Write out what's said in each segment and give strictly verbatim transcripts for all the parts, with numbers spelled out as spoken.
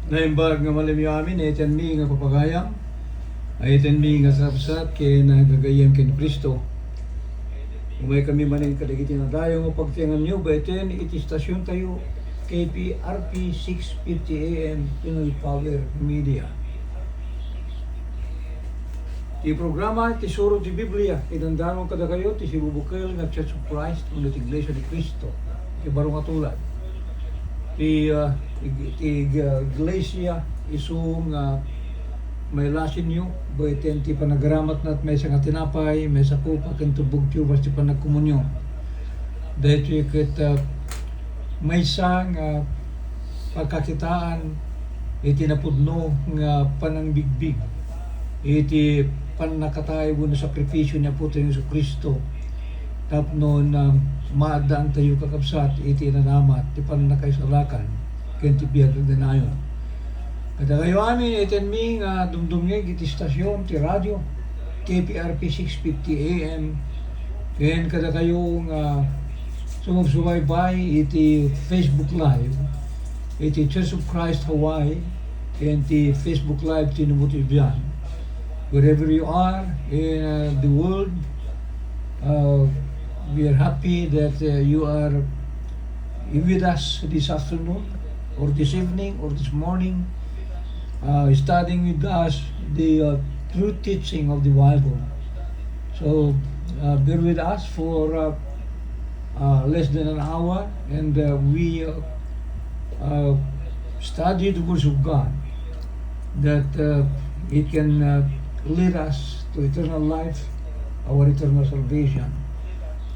Naimbag nga malimyo amin, iti anmi nga papagayam, iti anmi nga kakabsat ken gagayyem ken Cristo. Umaykami manen kadagiti nadayo nga pagtaenganyo, baeten iti stasyontayo, K P R P six fifty A M, Pinoy Power Media. Ti programa ti Suro ti Biblia, idandanon kadakayo ti sibubukel nga Church of Christ wenno ti Iglesia ni Cristo, ti baro nga tulad. Ti, ah, ig-, ti ig-, ah, iglesia isu nga mailasinyo, baeten ti panagaramatna iti maysa nga tinapay, maysa a kopa, ken tubbog ti ubas ti panagkomunion. Daytoy ket, ah, maysa nga pagkakitaan iti napudno nga panangbigbig iti pannakatay wenno sakripisio ni Apotayo Jesu-Cristo tapno, ah, maaddaantayo, kakabsat, iti inanamat ti pannakaisalakan ken ti biag agdanayon. Kadakayo amin, iti anmi nga dumdumngeg iti stasyon ti radio, K P R P six fifty A M, ken kadakayo nga sumagsubaybay iti Facebook Live, iti Church of Christ Hawaii, ken ti Facebook Live ti Numuto Ibian. Wherever you are in, uh, the world, uh, we are happy that, uh, you are with us this afternoon, or this evening, or this morning, uh, studying with us the, uh, true teaching of the Bible. So, uh, bear with us for, uh, uh, less than an hour, and, uh, we, uh, uh, study the words of God, that, uh, it can, uh, lead us to eternal life, our eternal salvation.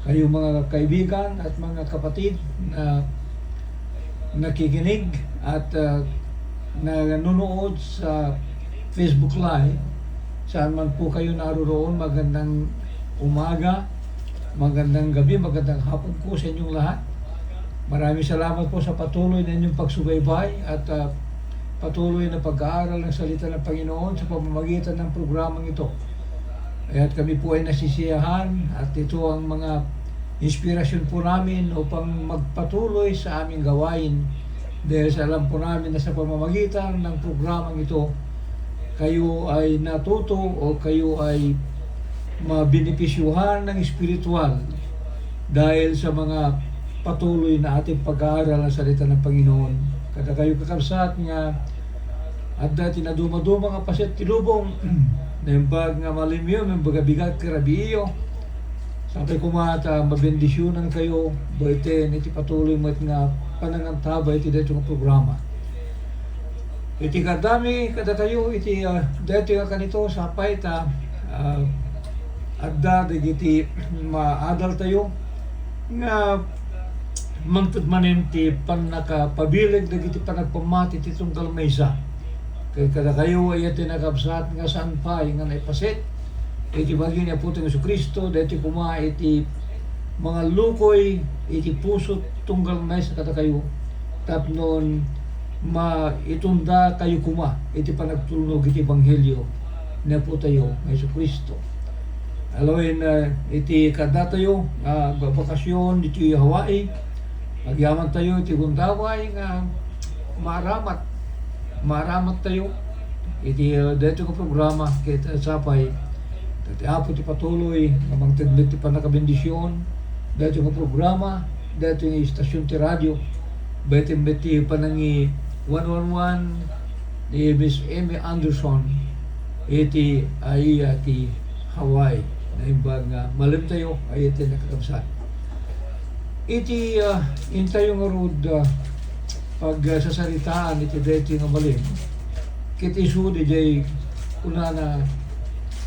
Kayo, mga kaibigan at mga kapatid na nakikinig at, uh, nanonood sa Facebook Live, saan man po kayo naroroon, magandang umaga, magandang gabi, magandang hapon po sa inyong lahat. Maraming salamat po sa patuloy na inyong pagsubaybay at, ah, patuloy na pag-aaral ng salita ng Panginoon sa pamamagitan ng programang ito. Kaya't kami po ay nasisiyahan at ito ang mga inspirasyon po namin upang magpatuloy sa aming gawain, dahil sa alam po namin na sa pamamagitan ng programang ito, kayo ay natuto o kayo ay mabenepisyuhan ng espiritual dahil sa mga patuloy na ating pag-aaral ng salita ng Panginoon. Kadakayo, kakabsat, nga adda ti nadumaduma nga paset ti lubong, naimbag nga malimyo, naimbag a bigat ti rabiiyo. Sapay koma ta mabendisyonankayo, baeten iti patuloy met nga panangantabay iti daytoy nga programa. Iti kaaddami kadakayo iti, ah, daytoy nga kanito, sapay ta, ah, adda dagiti maadaltayo nga mangted manen ti pannakapabileg dagiti panagpammati ti tunggal maysa. Ket kadakayo, aya ti nakabsat nga saan pay nga naipaset iti bagi ni Apotayo Jesu-Cristo, daytoy koma iti mangallukoy iti puso tunggal maysa kadakayo, tapnon maitundakayo koma iti panagtulnog iti ebanghelio ni Apotayo nga Jesu-Cristo. Alawen, ah, iti kaaddatayo nga bakasyon ditoy Hawaii, agyamantayo iti gundaway nga maaramat, maaramattayo iti, ah, daytoy nga programa ket, ah, sapay ta ti Apo ti patuloy nga mangted met ti pannakabendision daytoy nga programa, daytoy nga istasyon ti radio, baeten met ti panangi one one one ni Miss Amy Anderson iti Aiya ti Hawaii. Naimbag nga malimtayo, aya ti nakakabsat. Iti, ah, intayo ngarud, ah, pagsasaritaan iti daytoy nga malim, ket isu diay kunana,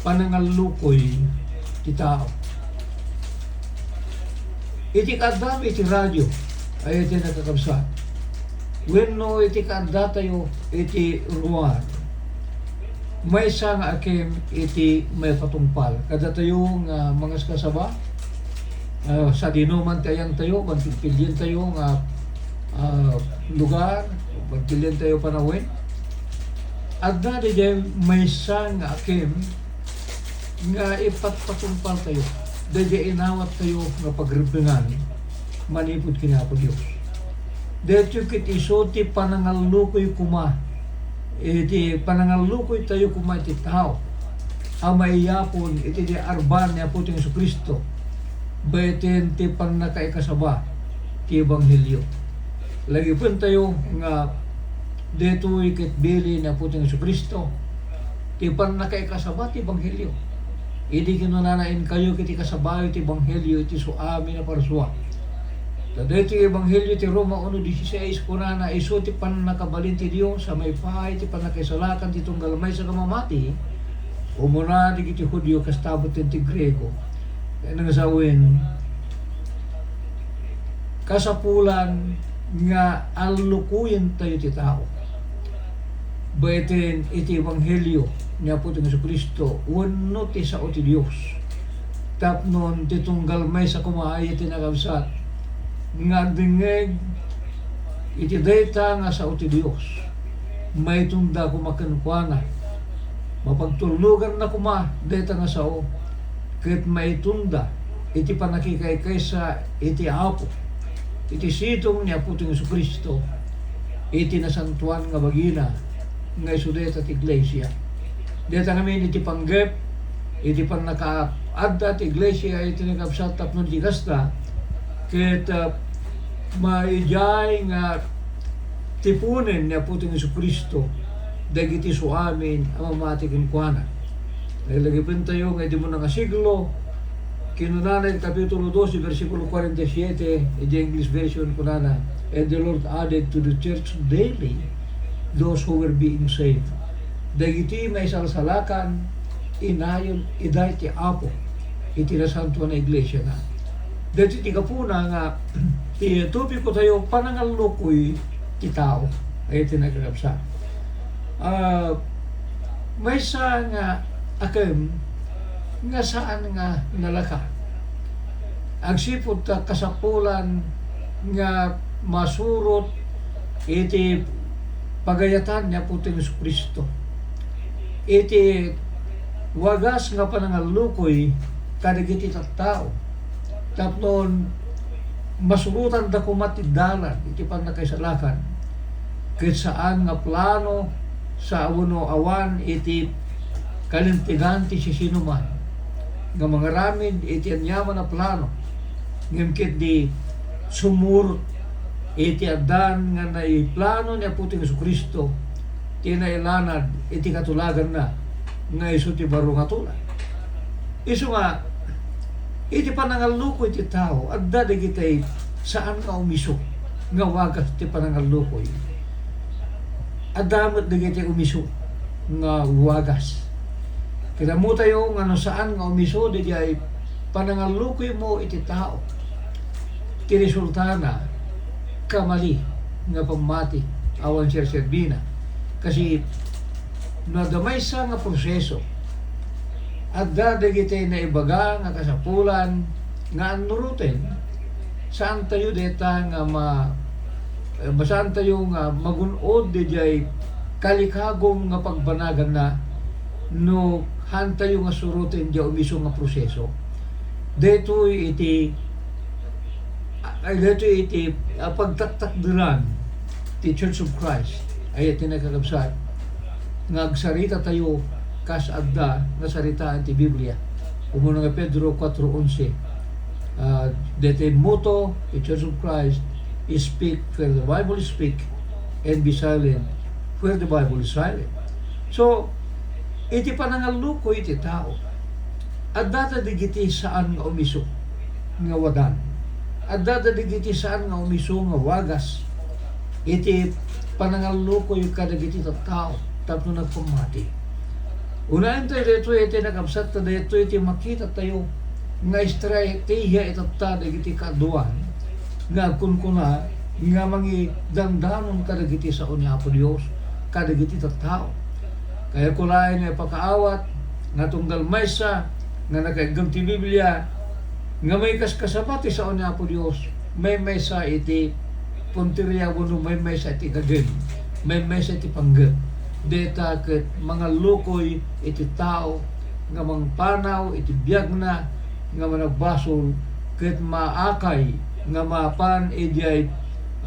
panangallukoy ti tao. Iti kaaddami iti radio, aya ti nakakabsat, wenno iti kaaddatayo iti ruar, maysa nga akem iti maipatungpal kadatayo nga mangaskasaba, ah, sadinoman ti ayantayo, bangin pilientayo nga, ah, lugar, bangin pilientayo panawen. Adda diay maysa nga akem nga ipatpatungpaltayo, daydiay inawattayo nga pagrebbengan manipud ken Apo Dios. Daytoy ket isu ti panangallukoy koma iti panangallukoy tayo koma iti tao a maiyapon iti di arban ni Apo ti Jesu-Cristo, baeten ti pannakaikasaba ti ebanghelio. Lagipentayo nga daytoy ket bilin ni Apo ti Jesu-Cristo ti pannakaikasaba ti ebanghelio. Idi kinunana, "Inkayo ket ikasabayo ti ebanghelio iti suamin a parsua." Ta daytoy ebanghelio ti Roma uno dieciséis, kunana, isu ti pannakabalin ti Dios a maipaay ti pannakaisalakan ti tunggal maysa nga mamati, umuna dagiti Judio kasta met ti Griego. Ket nang sawen, kasapulan nga allukoyentayo ti tao. Baeten iti ebanghelio ni Apo ti Jesu-Cristo wenno ti sao ti Dios. Tapno ti tunggal maysa koma a iti nakabsat nga agdengngeg iti dayta nga sao ti Dios, maitunda koma kenkuana. Mapagtulnoganna koma dayta nga sao ket maitunda iti pannakikaykaysa iti Apo, iti sidong ni Apo ti Jesu-Cristo, iti nasantoan nga bagina nga isu dayta ti iglesia. Dayta ngamin iti panggep iti pannakaadda ti iglesia iti nakabsat tapno di kasta, ket, ah, maidiay nga tipunen ni Apo ti Jesu-Cristo dagiti suamin a mamati kenkuana. Laglagipentayo nga idi umuna nga siglo, kinunana iti Kapitulo dose, bersikulo kuarenta y siete, iti English version, kunana, "And the Lord added to the church daily those who were being saved." Dagiti maisalsalakan, inayon ida ti Apo iti nasantoan a iglesiana. Daytoy ti gapuna nga ti topiko tayo, panangallukoy ti tao. Ay ti nagkakabsa. Ah, maysa nga akem nga saan nga nalaka. Agsipud ta kasapulan nga masurot iti pagayatan ni Apo ti Jesu-Cristo. Iti wagas nga panangallukoy kadagiti tattao, tapno masurotanda koma ti dalan iti pannakaisalakan, ket saan nga plano sa wenno awan iti kalintegan ti sisinoman nga mangaramid iti aniaman a plano, ngem ketdi sumurot iti addan nga naiplano ni Apo ti Jesu-Cristo ti nailanad iti katulaganna nga isu ti baro nga tulad. Isu nga, iti panangallukoy ti tao, adda dagiti saan nga umiso nga wagas ti panangallukoy. Adda met dagiti umiso nga wagas. Ket ammotayo nga no saan nga umiso daydiay panangallukoymo iti tao, ti resultana, kamali nga pammati, awan serserbina. Kasi, no adda maysa nga proseso, adda dagiti naibaga nga kasapulan nga annuroten, saantayo dayta nga ma-, eh, saantayo nga magun-od daydiay kalikagum nga pagbanaganna no haantayo nga suroten diay umiso nga proseso. Daytoy iti, ay, daytoy iti, ah, pagtaktakderan ti Church of Christ. Ay, iti nakakabsat nga agsarita tayo kas adda nga saritaan ti Biblia. Umuna nga Pedro kuatro onse, ah, daytoy motto ti Church of Christ, "Speak where the Bible speak, and be silent where the Bible is silent." So, iti panangallukoy ti tao, addada dagiti saan nga umiso nga wadan. Addada dagiti saan nga umiso nga wagas iti panangallukoy kadagiti tattao tapno nagpammati. Unayen tayo daytoy iti nakabsat, ta daytoy iti makita tayo nga estrategia itatta dagiti kaaduan nga agkunkuna nga mangidandanon kadagiti sao ni Apo Dios kadagiti tattao. Kayatko laeng nga ipakaawat nga tunggal maysa nga nakaigem ti Biblia nga maikaskasaba ti sao ni Apo Dios, maymaysa iti punteria wenno maymaysa iti gagem, maymaysa iti panggep. Dayta ket mangallukoy iti tao nga mangpanaw iti biagna nga managbasol ket maakay nga mapan idiay,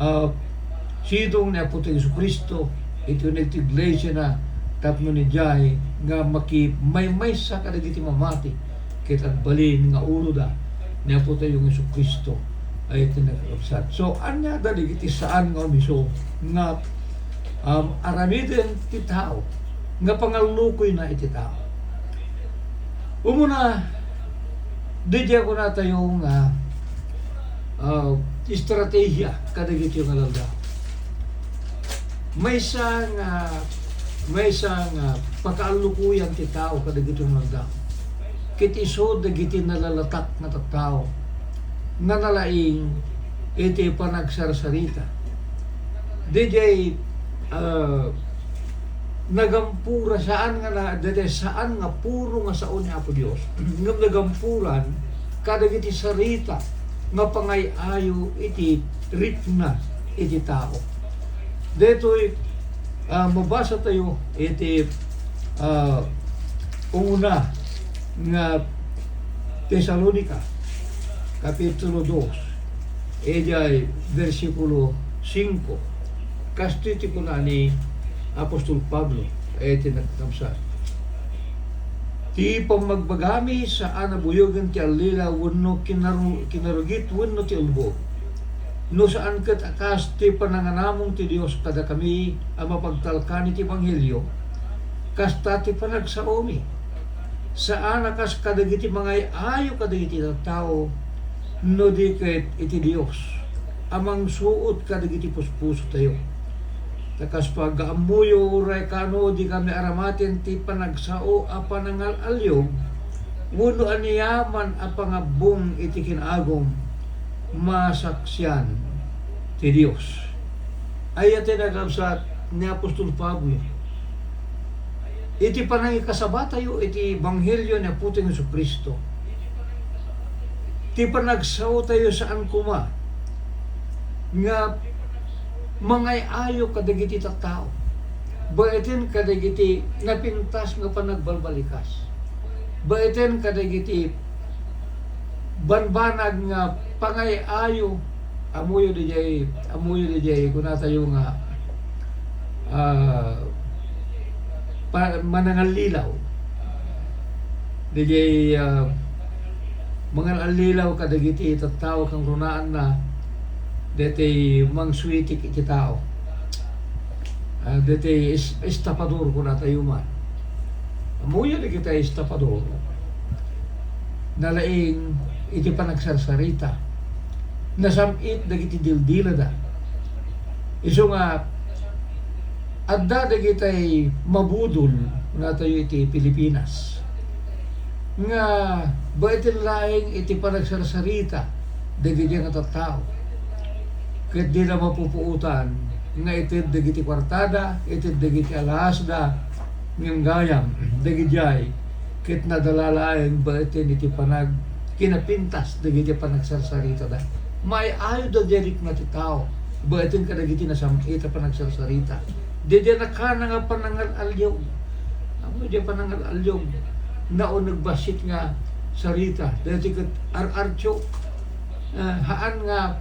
ah, sidong ni Apo ti Jesu-Cristo iti uneg ti iglesiana tapno idiay nga makimaymaysa kadagiti mamati ket agbalin nga uloda ni Apotayo nga Jesu-Cristo a iti nagkakabsat. So, ania dagiti saan nga umiso nga, um, aramiden ti tao, nga pangallukoyna iti tao? Umuna, didiay kunatayo nga, ah, estrategia kadagiti nga aldaw. Maysa nga, maysa nga pakaallukoyan ti tao kadagiti nga aldaw. Ket isu dagiti nalalatak nga tattao nga nalaing iti panagsarsarita. Didiay, ah, nagampura, saan nga na, daydiay saan nga puro nga sao ni Apo Dios, ngem nagampuran kadagiti sarita nga pangay-ayo iti rikna iti tao. Daytoy, ah, mabasa tayo iti, ah, una nga Tesalonica, Kapitulo dos, idiay bersikulo singko. Kastoy ti kuna ni Apostol Pablo, iti nagkakabsat. Ti pammagbagami, saan a buyogen ti allilaw wenno kinaru-, kinarugit wenno ti ulbod. No saan ket a kas ti pananganamong ti Dios kadakami a mapagtalkan iti ebanghelio, kasta ti panagsaomi. Saan a kas kadagiti mangay-ayo kadagiti tattao, no di ket iti Dios a mangsuot kadagiti puspusotayo. Ta kas paggaammoyo, uray kano, dikami aramaten ti panagsao a panangal-aliog wenno aniaman a pangabbong iti kinaagum, masaksian ti Dios. Aya ti nagkabsat ni Apostol Pablo iti panangikasabatayo iti ebanghelio ni Apotayo Jesu-Cristo. Ti panagsaotayo saan koma nga mangay-ayo kadagiti tattao, baeten kadagiti napintas nga panagbalbalikas, baeten kadagiti banbanag nga pangay-ayo, ammoyo diay, ammoyo diay kunatayo nga, ah, pa-, manangallilaw. Diay, ah, mangangallilaw kadagiti tattao ken runaanna, daytoy mangsuitik iti tao. Ah, daytoy es-, estapador kunatayo man. Ammoyo dagiti estapador. Nalaing iti panagsarsarita. Nasam-it dagiti dildilada. Isu nga adda dagitay mabudol, kunatayo iti Pilipinas, nga baeten laeng iti panagsarsarita dagiti nga tattao. Ket dida mapupuotan nga ited dagiti kuartada, ited dagiti alahasda, ngem gayam dagidiay ket nadala laeng baeten iti panag-, kinapintas dagiti panagsarsaritada. Maay-ayoda diay rikna ti tao, baeten kadagiti nasam-it a panagsarsarita. Diay nakana nga panangal-aliog. Ammo diay panangal-aliog. Nauneg bassit nga sarita. Daytoy ket ar-artiok. Ah, haan nga,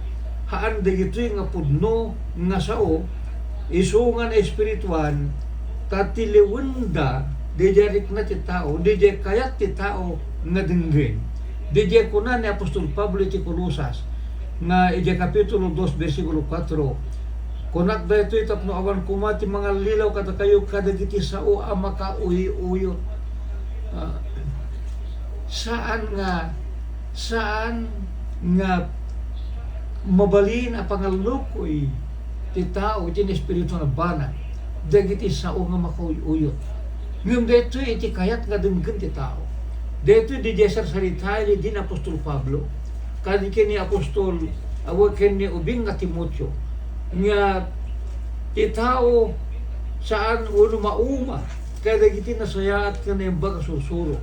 haan dagitoy nga pudno nga sao, isu nga naespirituan, ta ti liwenda, diay rikna ti tao, diay kayat ti tao nga denggen. Diay kuna ni Apostol Pablo iti Colosas, nga iti Kapitulo dos, bersikulo kuatro, "Kunak daytoy tapno awan koma ti mangallilaw kadakayo kadagiti sao a makauy-uyot." Ah, saan nga, saan nga mabalin a pangallukoy ti tao iti espiritu na banag dagiti sao nga makauy-uyot. Ngem daytoy iti kayat nga denggen ti tao. Daytoy diay sarsaritaen ni Apostol Pablo, kadi ken ni Apostol, awan ken ni ubing nga Timoteo, nga ti tao saan wenno mauma kadagiti nasayaat ken naimbag a sursuro,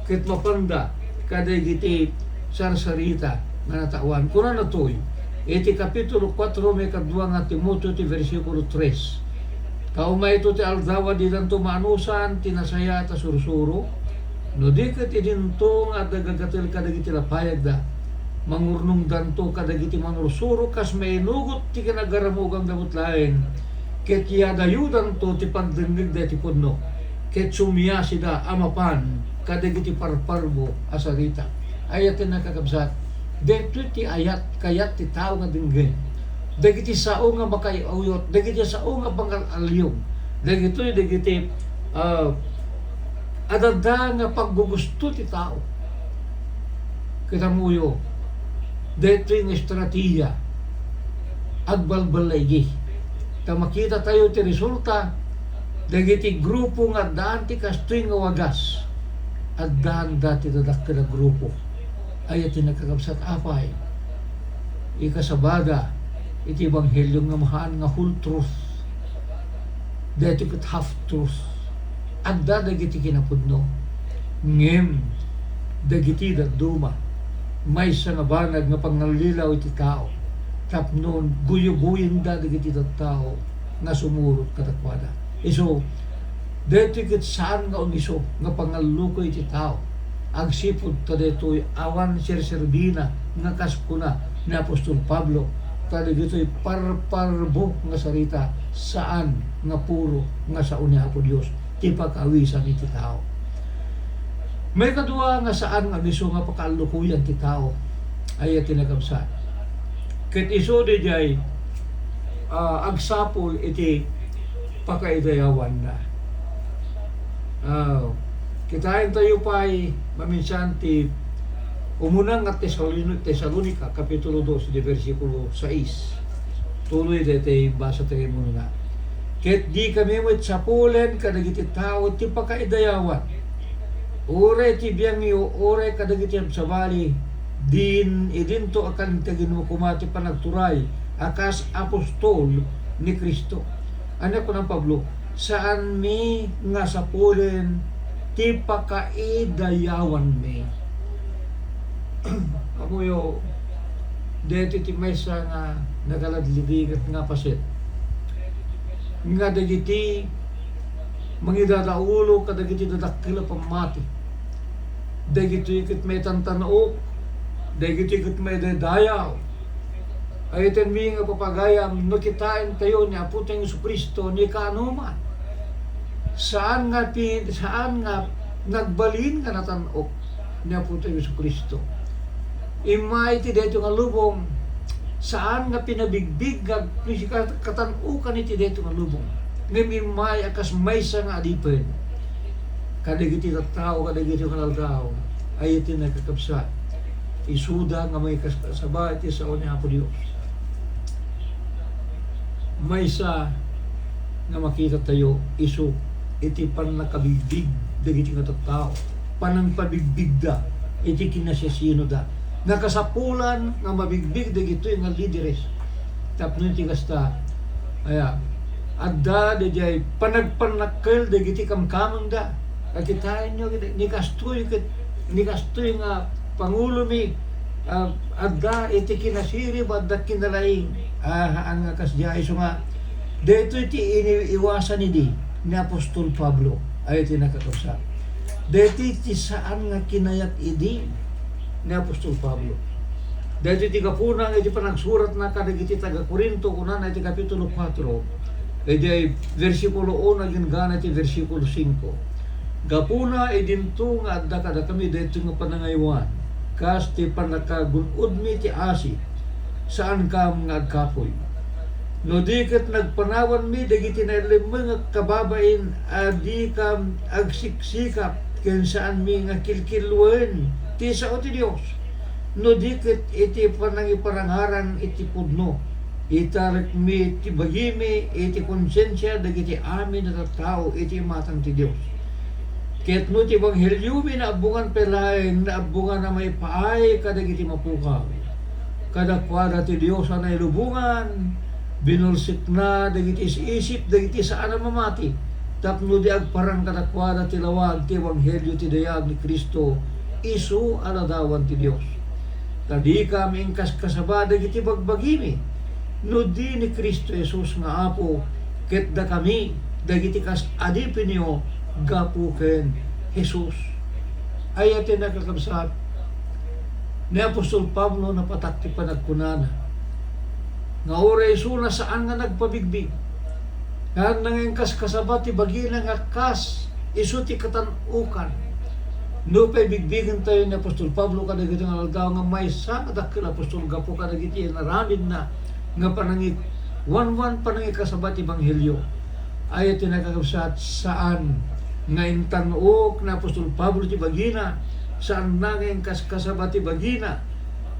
ket mapanda kadagiti sarsarita nga natawan. Kunana toy, iti Kapitulo kuatro, maikadua nga Timoteo, ti bersikulo tres, "Ta umayto ti aldaw a didanto maanusan ti nasayaat a sursuro, no di ket idinto nga adda gagatel kadagiti lapayagda. Mangurnongdanto kadagiti manursuro kas mainugot ti kinagarramuganda met laeng, ket yadayudanto ti pagdengngeg daytoy pudno, ket sumiasida a mapan kadagiti parparbo a sarita. Aya ti nakakabsat, daytoy ti ayat, kayat ti tao nga denggen. Dagiti sao nga makauyot, dagiti sao nga pangal-aliw, dagitoy dagiti, ah, adda nga paggugusto ti tao. Ket ammoyo, daytoy nga estrategia agbalballaigi. Ta makitatayo ti resulta, dagiti grupo nga addaan ti kastoy nga wagas, addaanda ti dadakkel a grupo. Aya ti nakakabsat, apay? Ikasabada iti ebanghelio nga mahaan nga whole truth. Daytoy ket half truth. Adda dagiti kinapudno, ngem dagiti dadduma, maysa nga banag nga pangallilaw iti tao, tapno guyoguyenda dagiti tattao nga sumurot kadakuada. Isu, daytoy ket saan nga uniso nga pangallukoy iti tao. Agsipud ta daytoy awan serserbina nga kas kuna ni apostol Pablo, ta dagitoy parparbo nga sarita, saan nga puro nga sao ni Apo Dios ti pakawisan iti tao. Maikadua nga saan nga uniso nga pakaallukoyan ti tao, aya ti nakabsat. Ket isu diay, ah, agsapul iti pakaidayawanna. Ah, kitaentayo pay maminsan ti umuna nga Tesaloni-, Tesalonica, Kapitulo dos, di bersikulo sais. Tuloy daytoy basa tayo muna. Ket dikami met sapulen kadagiti tao ti pakaidayawan, uray ti biangyo, uray kadagiti sabsabali, din, idinto a kalintegenmo koma ti panagturay a kas apostol ni Cristo. Ania kuna ni Pablo? Saanmi nga sapulen ti pakaidayawanmi. Ammoyo, daytoy ti maysa nga nakaladlidinget nga paset, nga dagiti mangidadaulo kadagiti dadakkel a pammati, dagitoy ket maitantan-ok, dagitoy ket maidaydayaw. Ayatenmi nga papagayam, no kitaentayo ni Apotayo Jesu-Cristo ni kaanoman. Saan nga pi-, saan nga nagbalin nga natan-ok ni Apotayo Jesu-Cristo. Immay ti daytoy nga lubong, saan nga pinabigbig nga kat-, katan-okan iti daytoy nga lubong. Ngem immay a kas maysa nga adipen kadagiti tattao, kadagiti nga aldaw, ay iti nakakabsat. Isuda nga mangikaskasaba iti sao ni Apo Dios. Maysa nga makitatayo isu iti pannakabigbig dagiti nga tattao, panangpabigbigda iti kinasasinoda. Nakasapulan nga mabigbig dagitoy nga lideres. Tapno iti kasta, aya, adda daydiay panagpannakkel dagiti kamkamengda. Kakitaenyo, ni kastoy ket, ni kastoy nga pangulomi, ah, adda iti kinasirib, adda kinalaing. Ah, haan nga kasdiay, isu nga, daytoy ti iniiwasan idi ni Apostol Pablo, ay ti nakakabsat. Daytoy ti saan nga kinayat idi ni Apostol Pablo. Daytoy ti gapuna nga iti panagsuratna kadagiti taga-Corinto, kunana iti Kapitulo kuatro, idiay bersikulo uno agingga iti bersikulo singko. Gapuna idinto nga adda kadakami daytoy nga panangaywan, kas ti pannakagun-odmi ti asi, saankam nga agkapuy. No di ket nagpanawanmi dagiti nailemmeng a kababain a dikam agsiksikap ken saanmi nga kilkilloen ti sao ti Dios, no di ket iti panangiparangarang iti pudno, itarekmi ti bagimi iti konsensia dagiti amin a tattao iti imatang ti Dios. Ket no ti ebangheliomi naabbongan pay laeng, naabbongan a maipaay kadagiti mapukaw. Kadakuada ti Dios a nailubongan, binulsekna dagiti is-isip dagiti saan a mamati, tapno di agparang kadakuada ti lawag ti ebanghelio ti dayag ni Cristo, isu a ladawan ti Dios. Ta dikam inkaskasaba dagiti bagbagimi, no di ni Cristo Jesus nga Apo, ket dakami dagiti kas adipenyo gapu ken Jesus. Aya ti nakakabsat, ni apostol Pablo napatak ti panagkunana nga uray isuna saan nga nagpabigbig, Nga nangingkaskasaba ti bagina nga kas isu ti katan-okan. Nupay bigbigentayo ni apostol Pablo kadagiti nga aldaw nga maysa nga dakkel apostol gapu kadagiti inaramidna nga panangi-, wanwan panangikasaba ti ebanghelio. Ay ti nakakabsat, saan nga intan-ok ni apostol Pablo ti bagina, saan nga inkaskasaba ti bagina,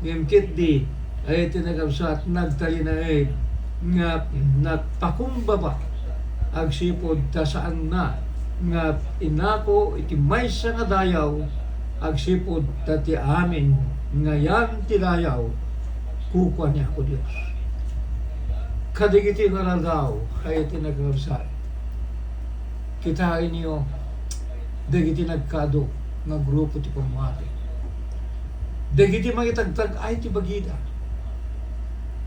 ngem ketdi, ay ti nakabsat, nagtalinaed nga nagpakumbaba agsipud ta saanna nga inako iti maysa nga dayaw agsipud ta ti amin nga yan ti dayaw kukua ni Apo Dios. Kadagiti nga aldaw, ay ti nakabsat, kitaenyo dagiti nagkado nga grupo ti pammati. Dagiti mangitagtag-ay ti bagida.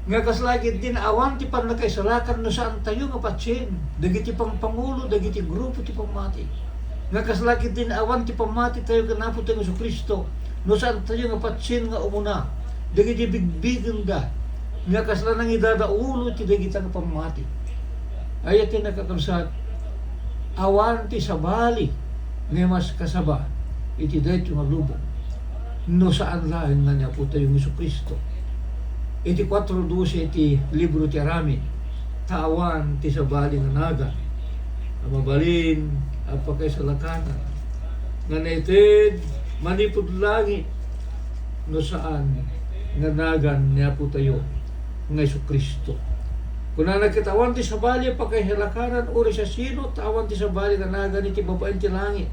Nga kasla ketdin awan ti pannakaisalakan no saantayo nga patien. Dagiti pangpangulo, dagiti grupo ti pammati. Nga kasla ketdin awan ti pammatitayo ken Apotayo Jesu-Cristo no saantayo nga patien nga umuna. Dagiti bigbigenda nga kasla nangidadaulo ti dagita nga pammati. Ay ti nakakabsat, awan ti sabali nga maskasaba iti daytoy nga lubong no saan laeng nga ni Apotayo Jesu-Cristo. Iti kuatro dose ti libro ti Aramid, ta awan ti sabali nga nagan a mabalin a pakaisalakanan nga naited manipud langit no saan nga nagan ni Apotayo nga Jesu-Cristo. Kunana ket, awan ti sabali a pakaisalakanan uray siasino, ta awan ti sabali nga nagan iti babaen ti langit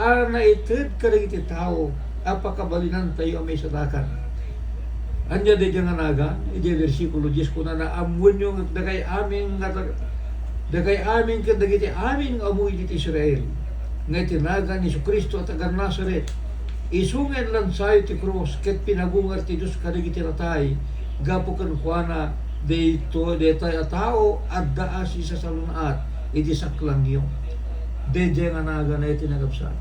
a naited kadagiti tao a pakabalinantayo a maisalakan. Ania daydiay nga nagan? Idiay bersikulo dies, kunana, ammoenyo nga dakay amin nga tag-, dakay amin ken dagiti amin nga umuy iti Israel, nga iti nagan ni Jesu-Cristo a taga-Nazaret, isu nga inlansayo ti krus ket pinagungar ti Dios kadagiti natay, gapu kenkuana, daytoy, daytoy a tao adda a sisasalunaat iti saklangyo. Daydiay nga nagan ay ti nakabsat.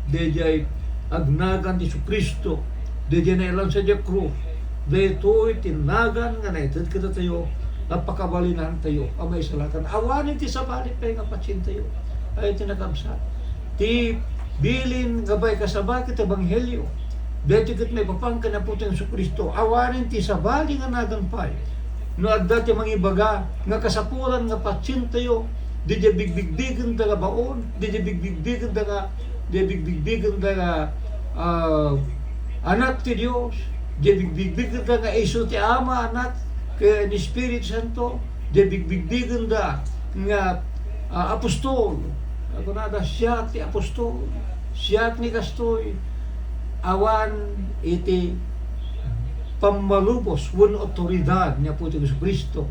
Daydiay agnagan ti Jesu-Cristo. Daydiay nailansa idiay krus. Daytoy ti nagan nga naited kadatayo a pakabalinantayo a maisalakan. Awanen ti sabali pay nga patientayo. Ay ti nakabsat. Ti bilin nga maikasaba ket ebanghelio. Daytoy ket maipapan ken Apotayo Jesu-Cristo. Awanen ti sabali nga nagan pay. No adda ti mangibaga nga kasapulan nga patientayo, daydiay bigbigbigenda nga baon, daydiay bigbigbigenda nga, daydiay bigbigbigenda nga, ah, anak ti Dios, daydiay bigbigbigenda nga isu ti Ama, Anak, ken Espiritu Santo, daydiay bigbigbigenda nga, ah, apostol. Kunada, siak ti apostol, siak ni kastoy, awan iti pammalubos wenno awtoridad ni Apotayo Jesu-Cristo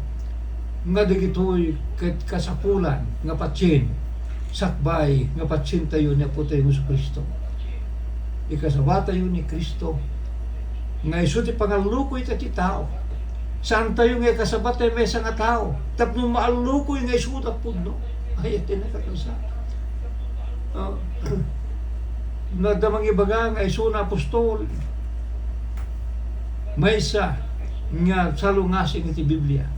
nga dagitoy ket kasapulan nga patien, sakbay nga patientayo ni Apotayo Jesu-Cristo. Ikasabatayo ni Cristo nga isu ti pangallukoy ita ti tao. Saantayo nga ikasaba ti maysa nga tao tapno maallukoy nga isu ti pudno. Ay, iti nakakasa. Oh. No adda mangibaga nga isu nga apostol, maysa nga salungasing iti Biblia.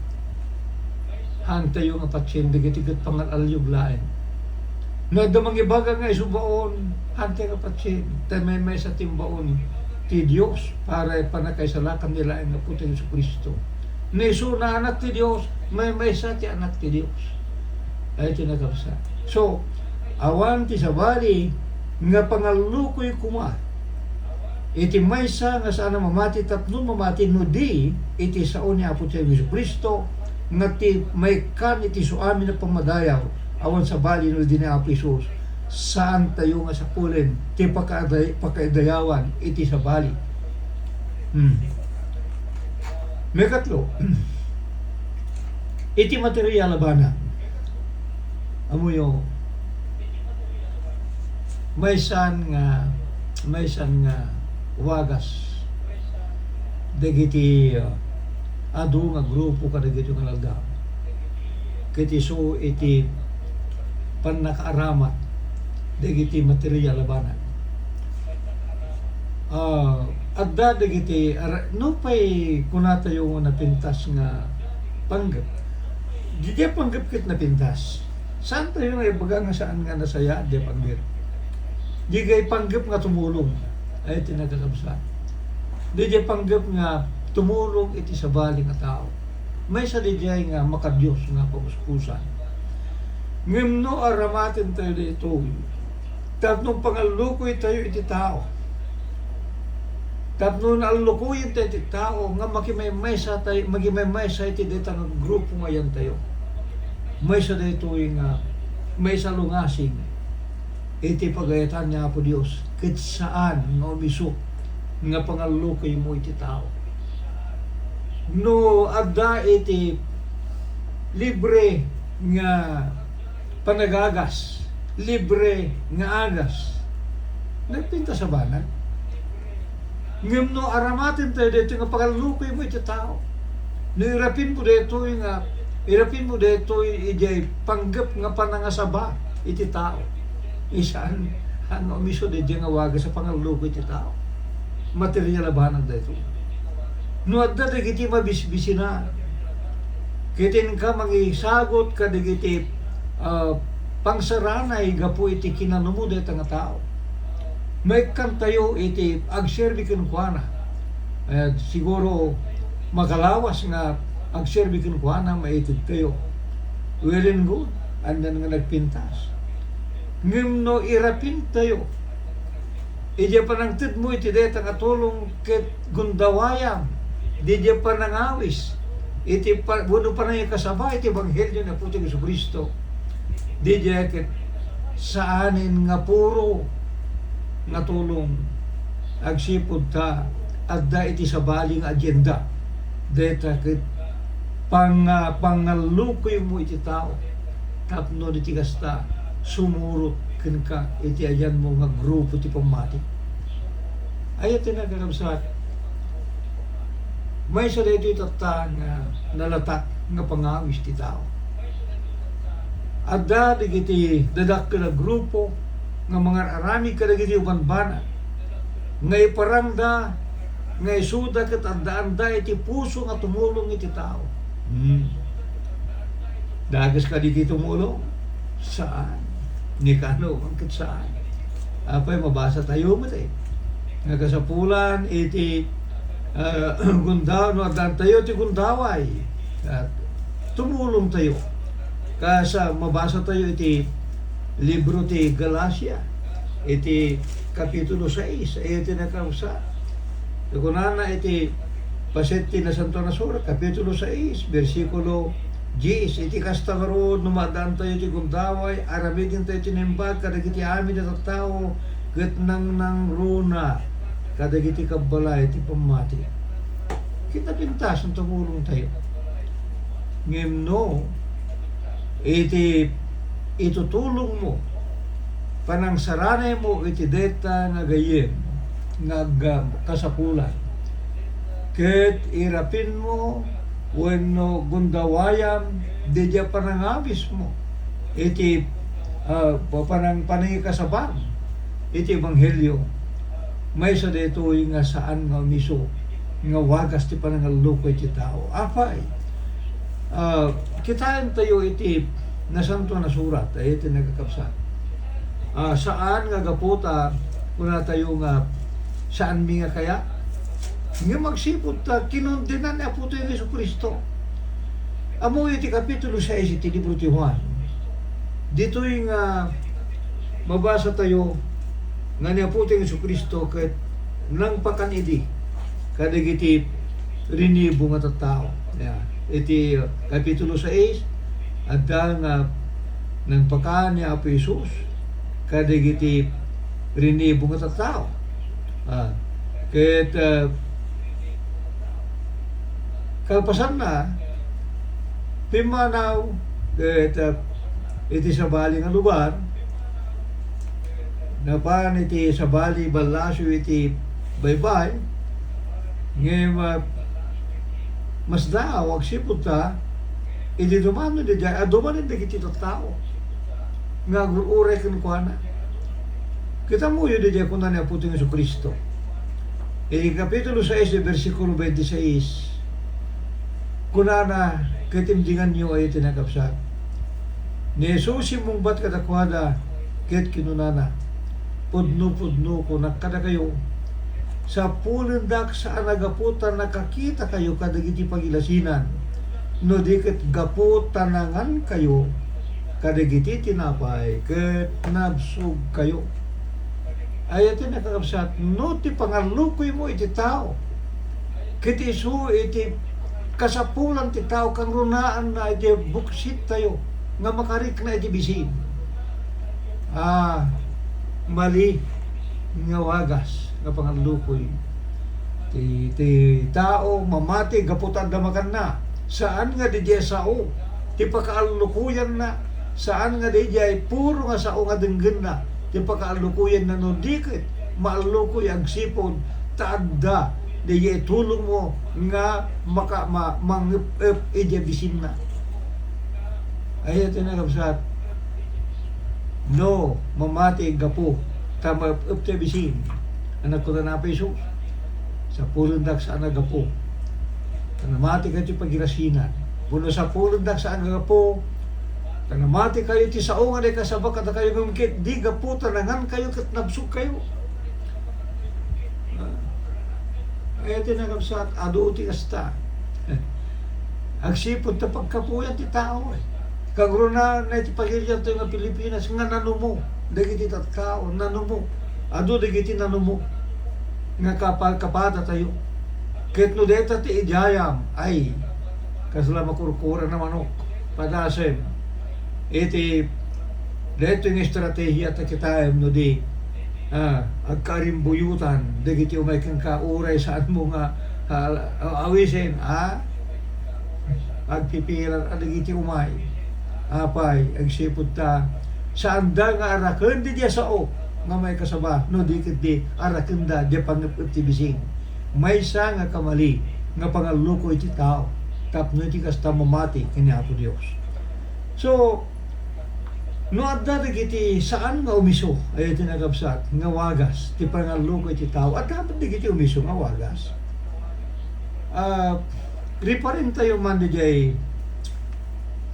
Hantayo nga patien dagiti ket pangal-aliw laeng. No adda mangibaga nga isu baon, hantayo nga patien. Ta maymaysa ti imbaon ti Dios para pannakaisalakan ni laeng nga Apo ti Jesu-Cristo. No isu nga Anak ti Dios, maymaysa ti Anak ti Dios. Ay ti nakabsa. So, awan ti sabali nga pangallukoy koma iti maysa nga saan a mamati tapno mamati no di iti sao ni Apo tayo Jesu-Cristo nga ti maikkan iti suamin a pammadayaw. Awan sabali no di ni Apo Jesus, saantayo nga sapulen ti pakaday-, pakaidayawan iti sabali. Hmm. Maikatlo, iti material a banag. Ammoyo, maysan nga, maysan nga wagas dagiti, ah, adu nga grupo kadagiti nga aldaw. Ket isu iti pannakaaramat dagiti material a banag. Ah, adda dagiti ara-, nupay kunatayo nga napintas nga panggep. Didiay panggep ket napintas. Saantayo nga ibaga nga saan nga nasayaat diay panggep? Didiay panggep nga tumulong, ay ti nakakabsat. Didiay panggep nga tumulong iti sabali nga tao. Maysa didiay nga makadios nga pamuspusan. Ngem no aramatentayo daytoy, tapno pangallukoytayo iti tao. Tapno naallukoyentayo iti tao nga makimaymaysa tay-, makimaymaysa iti dayta nga grupo nga ayantayo. Maysa daytoy nga maisalungasing iti pagayatan ni Apo Dios, ket saan nga umiso nga pangallukoymo iti tao. No adda iti libre nga panagagas, libre nga agas, nagpintas a banag. Ngem no aramatentayo daytoy nga pangallukoymo iti tao, no irapinmo daytoy nga, irapinmo daytoy idiay panggep nga panangasaba iti tao, isaan nga umiso daydiay nga wagas a pangallukoy iti tao. Material a banag daytoy. No adda dagiti mabisbisinan, ket inka mangisagut kadagiti, ah, pangsaranay gapu iti kinanumo dayta nga tao, maikkantayo iti agserbi kenkuana. Eh, siguro, makalawas nga agserbi kenkuana, maitedkayo. Well and good, andan nga nagpintas. Ngem no irapintayo, idiay panangtedmo iti dayta nga tulong ket gundawayam, didiay panangawis iti pa-, wenno panangikasaba iti ebanghelio ni Apotayo Jesu-Cristo. Didiay ket saanen nga puro nga tulong agsipud ta adda iti sabali nga agenda. Dayta ket pang-, pangallukoymo iti tao tapno iti kasta, sumurot kenka iti ayanmo nga grupo ti pammati. Aya ti nakakabsat, maysa daytoy tatta nga nalatak nga pangawis ti tao. Adda dagiti dadakkel a grupo nga mangar-aramid kadagiti ubanbanag nga iparangda nga isuda ket addaanda iti puso nga tumulong iti tao. Hmm. Dagus kadi ti tumulong? Saan. Ni kano, ket saan. Apay, mabasatayo met, eh, nga kasapulan iti, ah, gunda-, no addantayo ti gundaway, ah, tumulongtayo. Kas, ah, mabasatayo iti libro ti Galacia, iti Kapitulo sais, iti nakausa. Kunana iti paset ti Nasantoan a Surat, Kapitulo sais, bersikulo dies, iti kasta ngarud, no maaddaantayo ti gundaway, aramidentayo ti naimbag kadagiti amin a tattao, ket nangnangruna kadagiti kabbalay ti pammati. Ket napintas no tumulongtayo. Ngem no iti itutulongmo, panangsaranaymo iti dayta nga gayyem nga agkasapulan, ket irapinmo wenno gundawayam didiay panangawismo iti, ah, panang-, panangikasabam iti ebanghelio, maysa daytoy nga saan nga umiso nga wagas ti panangallukoy ti tao. Apay, ah, kitaentayo iti Nasantoan a Surat, ay iti nakakabsat. Ah, saan nga gapu ta kunatayo nga saanmi nga kayat? Ngem agsipud ta kinondena ni Apotayo Jesu-Cristo. Ammoyo iti Kapitulo sais iti libro ti Juan. Ditoy nga mabasatayo nga ni Apotayo Jesu-Cristo ket nangpakan idi kadagiti rinibo nga tattao. Ya, iti Kapitulo sais, adda nga nangpakan ni Apo Jesus kadagiti rinibo nga tattao. Ah, ket, ah, kalpasanna, pimmanaw ket, ah, iti sabali nga lugar, napan iti sabali ballasiw iti baybay, ngem, ah, masdaaw agsipud ta, idi dumano didiay, adumanen dagiti tattao nga agur-uray kenkuana. Ket ammoyo didiay kuna ni Apotayo Jesu-Cristo. Iti Kapitulo sais, bersikulo twenty-six, Kunana, ket imdinganyo, ay ti nakabsat. Ni Jesus simmungbat kadakuada, ket kinunana, "Pudno-pudno kunak kadakayo, sapulendak saan a gapu ta nakakitakayo kadagiti pagilasinan, no di ket gapu ta nangankayo kadagiti tinapay ket nabsogkayo." Ay, iti nakakabsat, no ti pangallukoymo iti tao, ket isu iti kasapulan ti tao, kangrunaanna iti buksittayo nga makarikna iti bisin. Ah, mali nga wagas nga pangallukoy. Ti, ti tao mamati gapu ta adda makanna. Saan nga didiay sao ti pakaallukoyanna. Saan nga didiay puro nga sao nga denggenna ti pakaallukoyanna, no di ket maallukoy agsipud ta adda didiay tulongmo nga maka-, ma-, mangep-ep idiay bisinna. Ay, iti nakabsat, no mamati gapu ta maep-ep ti bisin, a nagkunana Apo Jesus, sapulendak saan a gapu ta namati kayo ti pagilasinan. Wenno sapulendak saan a gapu ta namati kayo ti sao nga naikasaba kadakayo, ngem ket di gapu ta nangankayo ket nabsogkayo. Ah, ay, iti nakabsat, adu ti kasta. Agsipud ta pagkapuyan ti tao, eh. Kangrunaanna iti pagiriantayo nga Pilipinas nga nanumo dagiti tattao, nanumo. Adu dagiti nanumo nga kapa-, kapadatayo. Ket no dayta ti idiayam, ay, kasla makurkuran a manok, padasem. Iti daytoy nga estrategia ta kitaem no di, ah, agkarimbuyotan dagiti umay kenka, uray saanmo nga, ah, awisen, ah, agpipilan a dagiti umay. Apay, agsipud ta, saanda nga araken didiay sao nga maikasaba, no di ketdi arakenda diay pangep-ep ti bisin. Maysa nga kamali nga pangallukoy ti tao tapno iti kasta mamati ken ni Apo Dios. So, no adda dagiti saan nga umiso, ay iti nakabsat, nga wagas ti pangallukoy ti tao, adda met dagiti umiso nga wagas. Ah, riparentayo man didiay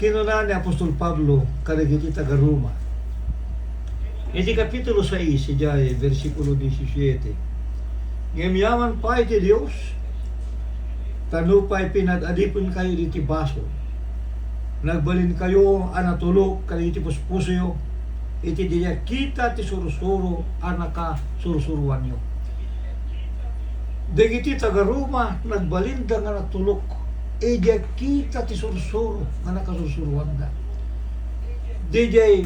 kinuna ni Apostol Pablo kadagiti taga-Roma. Iti Kapitulo sais, idiay bersikulo disisiete, "Ngem yaman pay ti Dios, ta nupay pinag-adipenkayo iti basol, nagbalinkayo a natulok kadagiti puspusoyo iti diay kita ti sursuro a nakasursuroanyo." Dagiti taga-Roma, nagbalinda nga natulok idiay kita ti sursuro nga nakasursuroanda. Didiay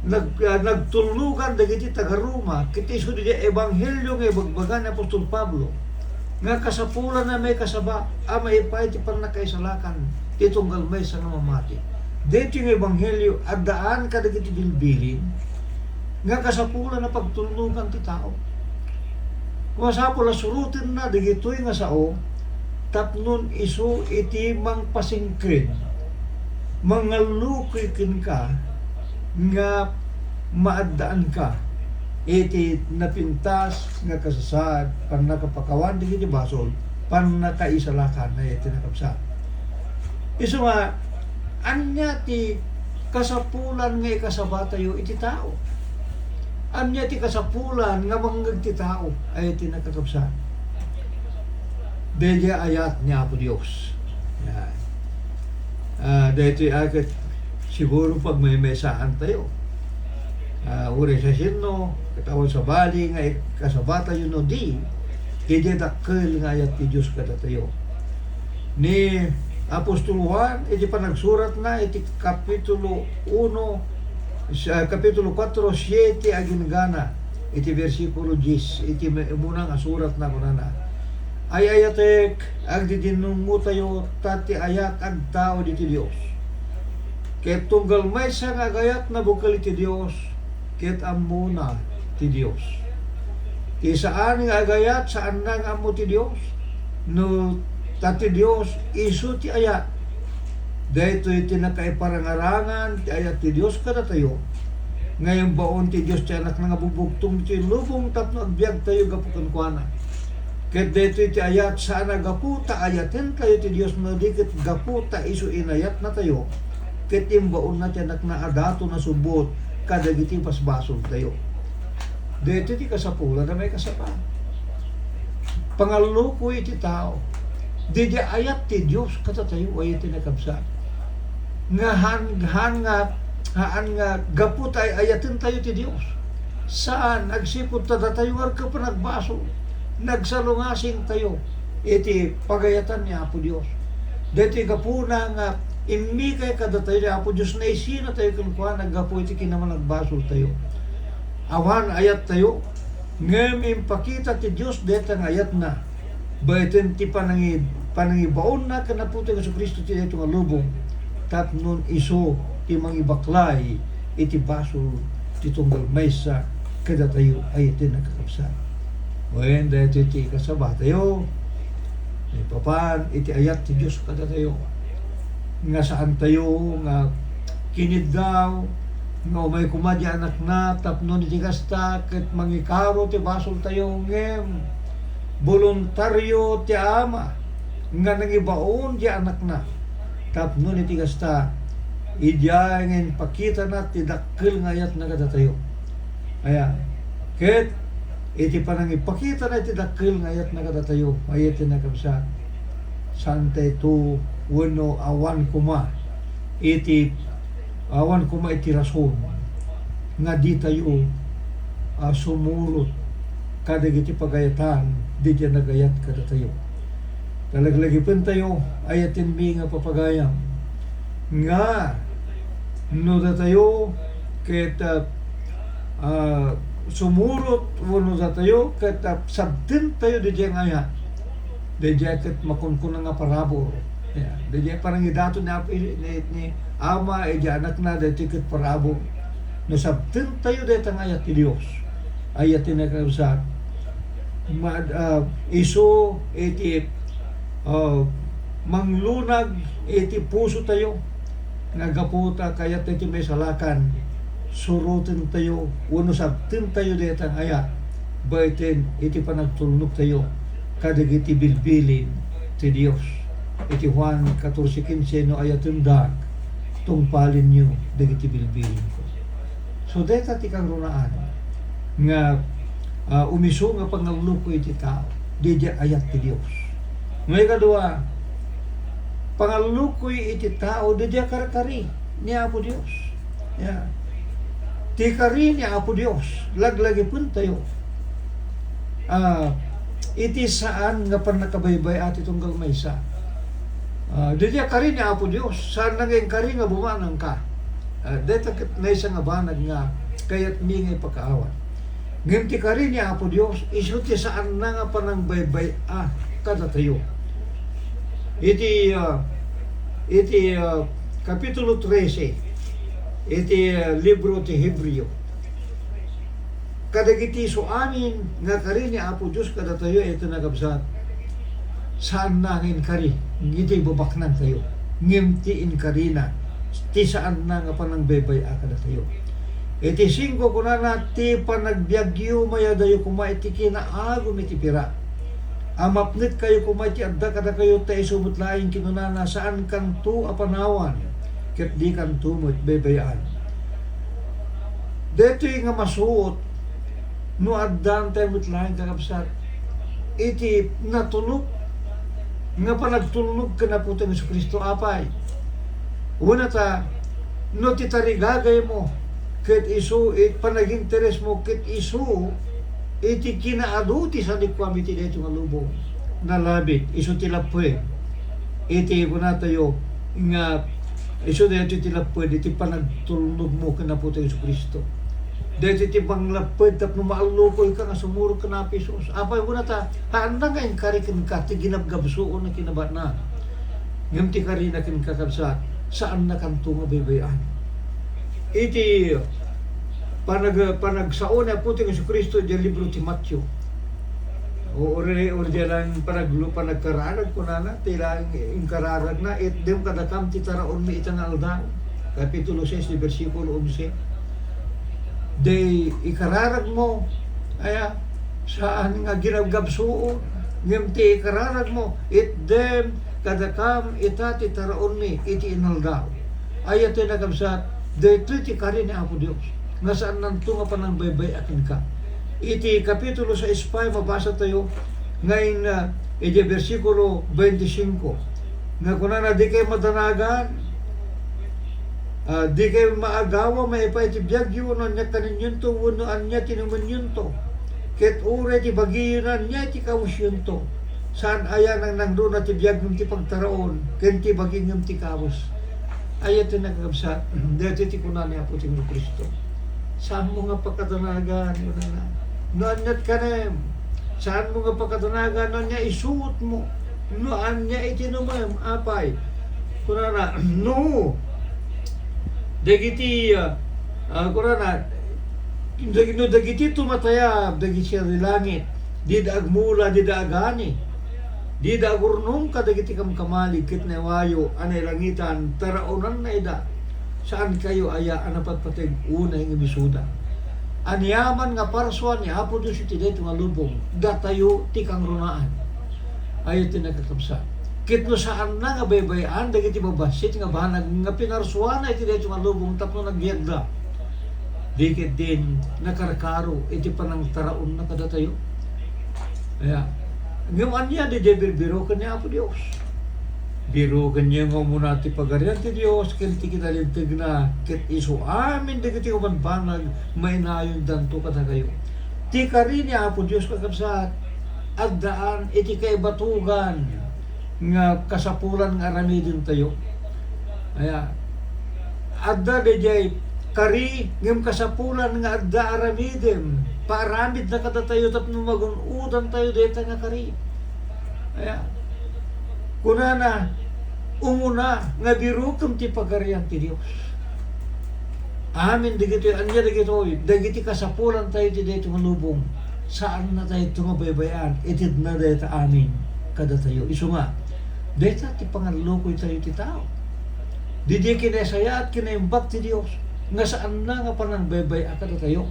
nag-, ah, nagtulnugan dagiti taga-Roma ket isu didiay ebanghelio nga ibagbaga ni Apostol Pablo nga kasapulan a maikasaba a maipaay ti pannakaisalakan ti tunggal maysa nga mamati. Daytoy nga ebanghelio, addaan kadagiti bilbilin nga kasapulan a pagtulnogan ti tao. Masapul a surotenna dagitoy nga sao tapno isu iti mangpasingked, mangallukoy kenka nga maaddaanka iti napintas nga kasasaad, pannakapakawan dagiti basol, pannakaisalakan, ay iti nakabsat. Isu nga, ania ti kasapulan nga ikasabatayo iti tao? Ania ti kasapulan nga mangngeg ti tao? Ay iti nakakabsat. Daydiay ayat ni Apo Dios. Yan. Ah, daytoy a ket siguro pagmaymaysaantayo. Ah, uray sa sino, ket awan sabali nga ikasabatayo no di, iti dakkel nga ayat ti Dios kadatayo. Ni Apostol Juan, iti panagsuratna, iti Kapitulo uno, sa Kapitulo kuatro, siete agingga na, iti bersikulo dies, iti me-, umuna nga suratna, kunana, "Ay-ayatek, agdidinungotayo, ta ti ayat agtaud iti Dios. Ket tunggal maysa nga agayat nabukel iti Dios, ket ammona ti Dios. Ti saan nga agayat, saanna nga ammo ti Dios. No ta ti Dios, isu ti ayat. Daytoy ti nakaiparangarangan ti ayat ti Dios kadatayo, nga imbaon ti Dios ti Anakna nga bugbugtong ditoy lubong tapno agbiagtayo gapu kenkuana." Ket daytoy ti ayat, saan a gapu ta ayatentayo ti Dios, no di ket gapu ta isu inayatnatayo, ket imbaonna ti Anakna a daton a subot kadagiti basbasoltayo. Daytoy ti kasapulan a maikasaba. Pangallukoy iti tao. Didiay ayat ti Dios kadatayo, ay iti nakabsat. Nga han, han nga, haan nga gapu ta ay-ayatentayo ti Dios. Saan, agsipud ta datayo nga agka panagbasol. Nagsalungasingtayo iti pagayatan ni Apo Dios. Daytoy gapuna nga immikay kadatayo ni Apo Dios, naisinatayo kenkuana gapu iti kinamanagbasoltayo. Awan ayattayo, ngem impakita ti Dios dayta nga ayatna. Baeten ti panangi-, panangibaonna ken Apotayo Jesu-Cristo ti daytoy nga lubong, tapno isu ti mangibaklay iti basol ti tunggal maysa kadatayo a nakabsat. Wen, daytoy ti ikasabatayo, maipapan iti ayat ti Dios kadatayo, nga saantayo nga kiniddaw, nga umay koma di Anakna tapno iti kasta ket mangikaro ti basoltayo, ngem boluntario ti Ama nga nangibaon di Anakna tapno iti kasta, idiay nga impakitana ti dakkel nga ayatna kadatayo. Aya, ket iti panangipakitana iti dakkel nga ayatna kadatayo, ay iti nakabsat, saantayto wenno awan koma iti, awan koma iti rason nga ditayo, ah, sumurot kadagiti pagayatan didiay nagayat kadatayo. Talaglagipentayo, ayatenmi nga papagayam, nga no datayo ket, ah, ah, sumurot wenno datayo ket, ah, sabtentayo didiay nga ayat, didiay ket makunkuna nga parabur. Ya, didiay panangidaton ni Apo, ni, ni Ama, iti Anakna, daytoy ket parabur. No sabtentayo dayta nga ayat ti Dios, ay iti nakabsat, ma-, ah, isu iti, ah, manglunag iti pusotayo nga gapu ta kayat ti maisalakan, surotentayo wenno sabtentayo dayta nga ayat, baeten iti panagtulnogtayo kadagiti bilbilin ti Dios. Iti Juan catorce quince, "No ayatendak, tungpalenyo dagiti bilbilinko." So, dayta ti kangrunaan nga, ah, umisu nga pangallukoy iti tao, didiay ayat ti Dios. Nga ikadua, pangallukoy iti tao, didiay karkari ni Apo Dios. Ya. Ti kari ni Apo Dios, laglagipentayo. Ah, iti saan nga pannakabaybay-a ti tunggal maysa. Ah, didiay kari ni Apo Dios, saanna nga inkari nga bumanangka. Ah, dayta ket maysa nga banag nga kayatmi nga ipakaawat. Ngem ti kari ni Apo Dios, isu ti saanna nga panangbaybay-a kadatayo. Iti, ah, iti, ah, Kapitulo trese, iti, ah, libro ti Hebreo, kadagiti isu amin nga kari ni Apo Dios kadatayo, iti nakabsat, saanna nga inkari iti babaknangtayo, ngem ti inkarina, ti saanna nga panangbaybay-a kadatayo. Iti singko, kunana, "Ti panagbiagyo, mayadayo koma iti kinaagum iti pira. A mapnekkayo koma iti adda kadakayo, ta isu met laeng kinunana, saankanto a panawan, ket dikanto met baybay-an." Daytoy nga masuot no addantayo met laeng, kakabsat, iti natulok nga panagtulnog ken Apotayo Jesu-Cristo. Apay? Wenno ta, no ti tarigagaymo ket isu iti panaginteresmo ket isu iti kinaadu ti sanikuam iti daytoy nga lubong, nalabit, isu ti lapped iti kunatayo nga isu daytoy ti lapped iti panagtulnogmo ken Apotayo Jesu-Cristo. Daytoy ti manglapped tapno maallukoyka nga sumurot ken Apo Jesus. Apay, kunana, haanna nga inkari kenka ti ginabgabsuon a kinabatna. Ngem ti karina kenka, kabsat, saannakanto nga baybay-an. Iti panag-, panagsao ni Apotayo Jesu-Cristo iti libro ti Mateo. O, uri, uri diay lang panaglu-, panagkararag, kunana, ti lang inkararagna, "Itdem kadakam ti taraonmi ita nga aldaw." Kapitulo sais, bersikulo onse. Diay ikararagmo, aya, saan nga ginabgabsuon. Ngem ti ikararagmo, itdem kadakam ita ti taraonmi iti inaldaw. Aya ti nakabsat, daytoy ti kari ni Apo Dios, nga saannanto nga panangbaybay-a kenka. Iti Kapitulo sais pay, mabasa tayo, ngayon, ah, iti bersikulo twenty-five, nga kunana, "Dikay madanagan, ah, dikay maagawa maipaay ti biagyo, no ania kaninyonto, wenno ania ti inumenyonto. Ket uray ti bagiyo no ania ti kawesyonto. Saan aya nangnangruna ti biag ngem ti pagtaraon, ken ti bagi ngem ti kawes?" Aya ti nakakabsat, daytoy ti kuna ni Apo Jesu-Cristo. Saanmo nga pakadanagan, kunana. No aniat kanem, saanmo nga pakadanagan, no ania isuotmo, no ania iti inumem, apay. Kunana, no, dagiti, ah, ah, kunana, dag-, no dagiti tumatayab, dagiti siari langit, dida agmula, dida agani, dida agurnong kadagiti kamkamalig ket naiwayo a nailangitan, taraonanna ida. Saankayo aya a napatpateg unay ngem isuda? Aniaman nga parsua ni Apo Dios iti daytoy nga lubong, datayo ti kangrunaan. Aya ti nakakabsat. Ket no saanna nga baybay-an dagiti babassit nga banag nga pinarsuana iti daytoy nga lubong tapno nagbiagda, di ketdin nakarkaro iti panangtaraonna kadatayo? Aya, ngem ania diay birbiroken ni Apo Dios? Birokenyo nga umuna ti Pagarian ti Dios ken ti kinalintegna, ket isu amin dagiti mabanbanag mainayondanto kadakayo. Ti kari ni Apo Dios, kakabsat, addaan iti kaibatogan nga kasapulan nga aramidentayo. Aya, adda daydiay kari, ngem kasapulan nga adda aramidem, paaramidna kadatayo tapno magun-odantayo dayta nga kari. Aya, kunana, umuna nga birokem ti Pagarian ti Dios. Amin dagitoy, ania dagitoy? Dagiti kasapulantayo iti daytoy nga lubong, saannatayto nga baybay-an, itedna dayta amin kadatayo. Isu nga, dayta ti pangallukoytayo ti tao. Didiay kinaisayaat, kinaimbag ti Dios, nga saanna nga panangbaybay-a kadatayo.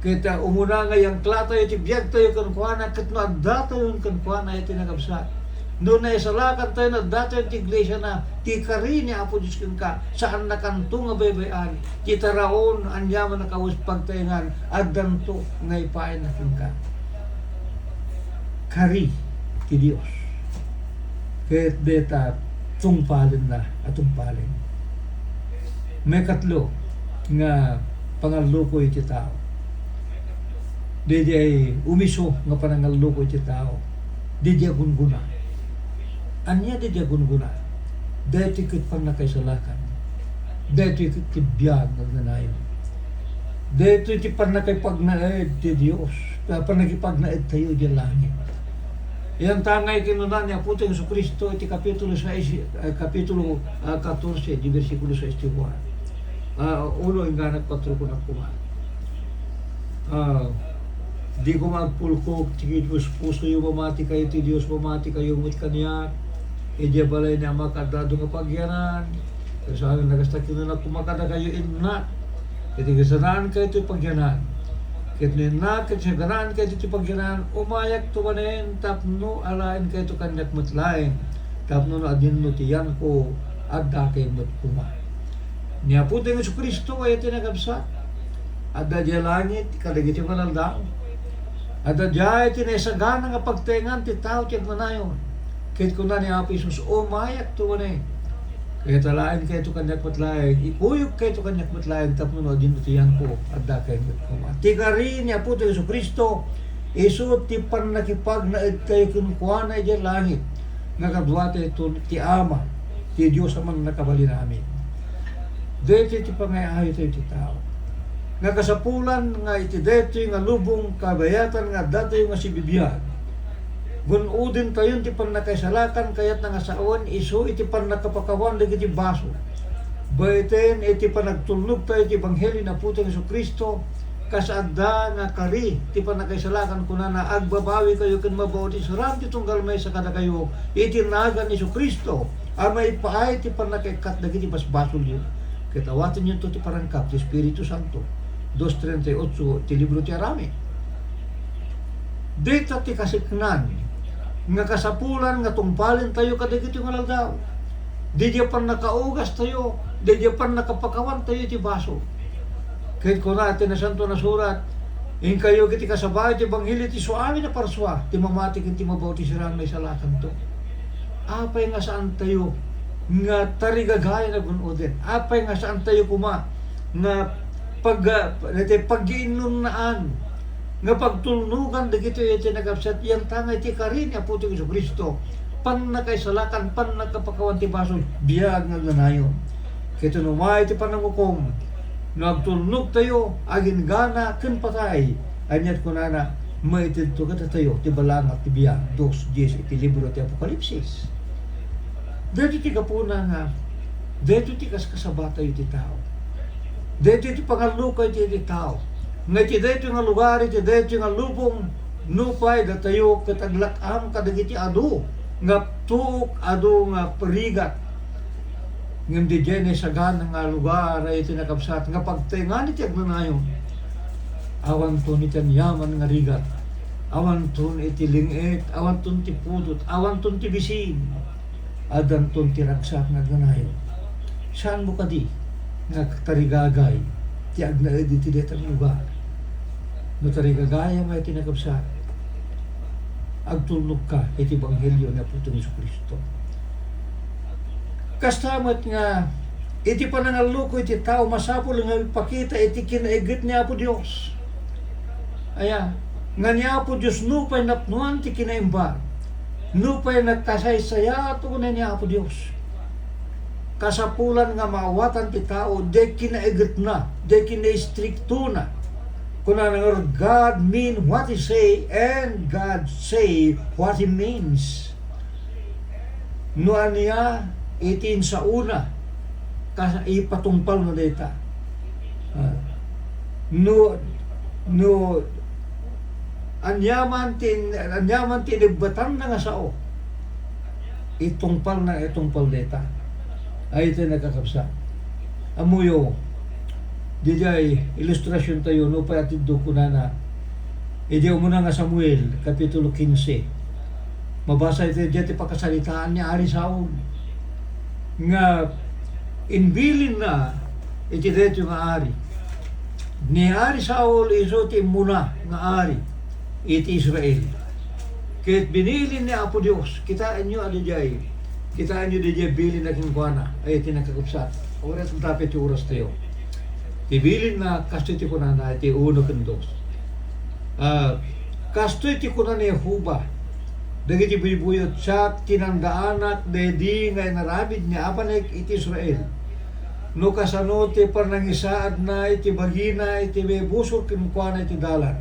Ket, ah, umuna nga yangklatayo ti biagtayo kenkuana, ket no addatayon kenkuana iti nakabsat. No naisalakantayo, no addatayon ti iglesiana, ti kari ni Apo Dios kenka, saannakanto nga baybay-an. Ti taraon, aniaman a kawes pagtaengan, addanto nga ipaayna kenka. Kari ti Dios. Ket dayta tungpalenna a tungpalen. Maikatlo nga pangallukoy ti tao. Daydiay umiso nga panangallukoy ti tao. Daydiay gungguna. Ania daydiay gungguna? Daytoy ket pannakaisalakan. Daytoy ket ti biag nga agnanayon. Daytoy ti pannakipagnaed ti Dios, ah, pannakipagnaedtayo idiay langit. Yan ta nga ikinuna ni Apotayo Jesu-Cristo iti Kapitulo sais, eh, Kapitulo, ah, katorse, di bersikulo sais ti Juan. Ah, uno, inggana kuatro, kunak koma. Ah, di koma agpulkok ti puspusoyo, mamati kayo ti Dios, mamati kayo met kaniak. Idiay balay ni Amak adda adu nga pagyanan. Kasano nga kasta kinuna koma kadakayo, innak. Iti kasanaankayo ti pagyanan. Ket no innak, ket sinaganaan kayo ti pagyanan, umayakto manen tapno alaen kayto kaniak met laeng, tapno no adinno ti yanko, adda kayo met koma. Ni Apotayo Jesu-Cristo, aya ti nakabsat. Adda diay langit kadagiti manaldaw. Adda diay ti naisagana nga pagtaengan ti tao ti agnanayon. Ket kuna ni Apo Jesus, "Umayakto manen. Ket alaen kayto kaniak met laeng, ikuyog kayto kaniak met laeng, tapno no adinto ti yanko, adda kayo met koma." Ti kari ni Apotayo Jesu-Cristo, isu ti pannakipagnaedtayo kenkuana idiay langit, nga kaduatayo ti Ama, ti Dios a Mannakabalin-amin. Daytoy ti pangay-ayotayo ti tao. Nga kasapulan nga iti daytoy nga lubong kabayatan nga addatayo nga sibibiag, gun-odentayon ti pannakaisalakan, kayatna nga sawen isu iti pannakapakawan dagiti basol. Baeten iti panagtulnogtayo ti ebanghelio ni Apotayo Jesu-Cristo, kas adda nga kari ti pannakaisalakan, kunana, "Agbabawikayo ken mabautisran ti tunggal maysa kadakayo iti nagan ni Jesu-Cristo a maipaay ti pannakaikkat dagiti basbasolyo." Ket awatenyonto ti parangkap ti Espiritu Santo. Dos treinta y ocho ti libro ti Aramea. Dayta ti kaseknan nga kasapulan nga tungpalentayo kadagiti nga aldaw. Daydiay pannakaugastayo, daydiay pannakapakawantayo iti basol. Ket kuna ti Nasantoan a Surat, "Inkayo iti kasabayo ti ebanghelio ti suamin a parsua, ti mamati ken ti mabautisirang maisalakanto." Apay nga saantayo nga tarigagayan a gun-oden? Apay nga saantayo koma nga pag-, ah, daytoy paggiinnunaan nga pagtulnogan dagitoy iti nakabsat, yantangay ti kari ni Apotayo Jesu-Cristo, pannakaisalakan, pannakapakawan ti basol, biag nga agnanayon. Ket no umay ti panangukom, no agtulnogtayo, aginggana ken patay, ania ti kunana, maitedto kadatayo ti balangat ti biag, dos dies iti libro ti Apokalipsis. Daytoy ti gapuna nga, daytoy ti kaskasabatayo ti tao. Daytoy ti pangallukoy ti, ti tao. Nga iti daytoy nga lugar, iti daytoy nga lubong, nupay datayo ket aglak-am kadagiti adu nga tuok, adu nga rigat. Ngem didiay naisagana nga lugar, ay iti nakabsat nga pagtaengan iti agnanayon. Awanton iti aniaman nga rigat. Awanton iti ling-et, awanton ti pudot, awanton ti bisin. Addanton ti ragsak nga agnanayon. Saanmo kadi nga tarigagay ti agnaed iti dayta nga lugar? No tarigagayam iti nakabsat, agtulnogka iti ebanghelio ni Apotayo Jesu-Cristo. Kasta met nga iti panangalluko iti tao, masapul nga ipakita iti kinaigget ni Apo Dios. Aya, nga ni Apo Dios nupay napnoan ti kinaimbag, nupay nagkasaysayaat unay ni Apo Dios, kasapulan nga maawatan ti tao, diay kinaiggetna, diay kinaistriktona. Kunana nga, "God mean what he say, and God say what he means." No ania iti insaona, kas-, ipatungpalna dayta. Ah, no, no aniaman ti, aniaman ti inibbatanna nga sao, itungpalna, itungpal dayta. Ay, iti nakakabsat. Ammoyo, didiay ilustrasiontayo, nupay atiddok kunana, idiay umuna nga Samuel, Kapitulo kinse. Mabasa iti diay ti pakasaritaan ni Ari Saul nga imbilinna iti daytoy nga ari. Ni Ari Saul isu ti immuna nga ari iti Israel. Ket binilin ni Apo Dios, kitaenyo a didiay, kitaenyo didiay bilinna kenkuana, ay iti nakakabsat. Oras, tapit ti orastayo. Ti bilinna, kastoy ti kunana iti uno ken dos. Ah, kastoy ti kuna ni Jehovah, dagiti buybuyot, siak tinandaanak daydi nga inaramid ni Amalek iti Israel. No kasano ti panangisaadna iti bagina iti mabusor kenkuana iti dalan,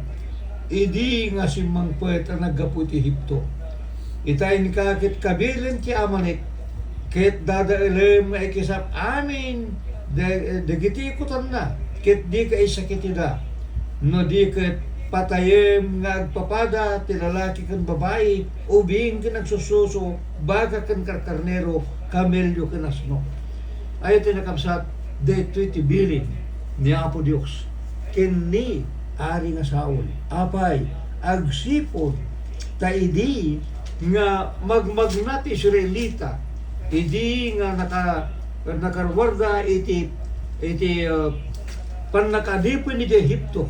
idi nga simmangpet a naggapu iti Egipto. Ita, inka ket kabilen ti Amalek, ket dadaelem nga ikisap amin da-, dagiti kutanna, ket dika isakitida. No di ket patayem nga agpapada ti lalaki ken babai, ubing ken agsususo, baka ken karkarnero, kamelio ken asno. Ay, iti nakabsat, daytoy ti bilin ni Apo Dios ken ni Ari nga Saul. Apay, agsipud ta idi nga magmagna ti Israelita, idi nga naka-, nakaruarda iti, iti, uh, pannakaadipen iti Egipto,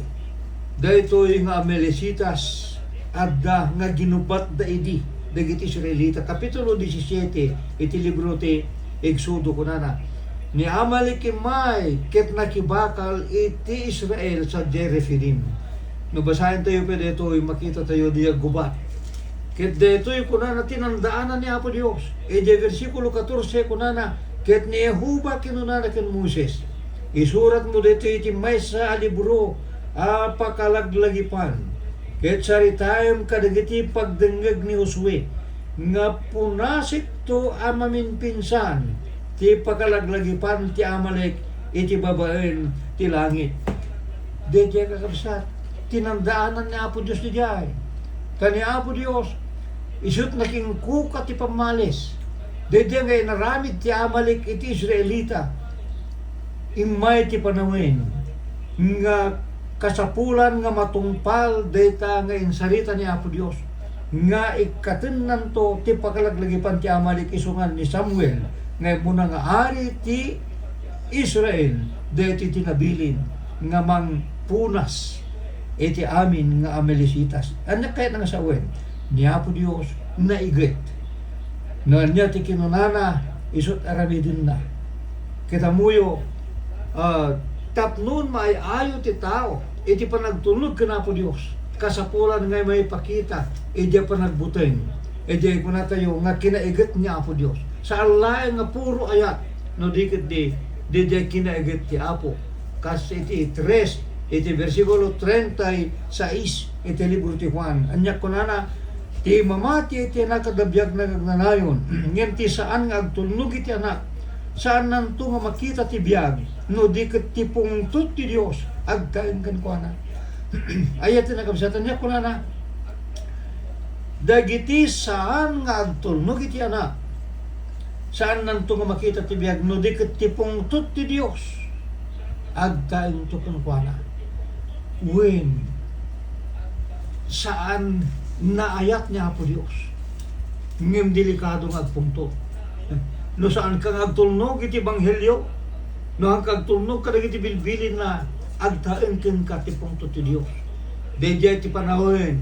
daytoy nga Amalecitas, adda nga ginubatda idi dagiti Israelita. Kapitulo disisiete iti libro ti Exodo, kunana, "Ni Amalek immay ket nakibakal iti Israel sadiay Refidim." No basaentayo pay daytoy, makitatayo diay aggubat. Ket daytoy kunana, tinandaanan ni Apo Dios. Idiay bersikulo katorse kunana, "Ket ni Jehovah kinunana ken Moises, 'Isuratmo daytoy iti maysa a libro a pakalaglagipan, ket saritaem kadagiti pagdengngeg ni Josue nga punasekto a maminpinsan ti pakalaglagipan ti Amalek iti babaen ti langit.'" Daydiay, kakabsat, tinandaanan ni Apo Dios daydiay. Ta ni Apo Dios, isut' nakingkuka ti pammalis. Daydiay nga inaramid ti Amalek iti Israelita, immay ti panawen nga kasapulan nga matungpal dayta nga insarita ni Apo Dios. nga ikkatennanto ti pakalaglagipan ti Amalek isu ngan ni Samuel nga immuna nga ari ti Israel, daytoy ti nabilin nga mangpunas iti amin nga Amalecitas. Ania kayat nga sawen? Ni Apo Dios naiget. No ania ti kinunana, isut' aramidenna. Kitamoyo, ah, tapnon maay-ayo ti tao iti panagtulnog ken Apo Dios, kasapulan nga maipakita idiay panagbuteng, idiay kunatayo nga kinaiget ni Apo Dios. Saan laeng nga puro ayat, no di ket di, di, diay kinaiget ti Apo. Kas iti tres, iti bersikulo treinta y seis iti libro ti Juan. Ania kunana? Ti mamati iti anak adda biag nga agnanayon, ngem ti saan nga agtulnog iti anak, saannanto nga makita ti biag, no di ket ti pungtot ti Dios agtaeng kenkuana. Aya ti nakabsat, ania kunana? Dagiti saan nga agtulnog iti anak, saannanto nga makita ti biag, no di ket ti pungtot ti Dios agtaengto kenkuana. Wen, saan naayat ni Apo Dios, ngem delikado nga agpungtot. No saanka nga agtulnog iti ebanghelio, no saanka agtulnog kadagiti bilbilinna, agtaeng kenka ti pungtot ti Dios. Daydiay ti panawen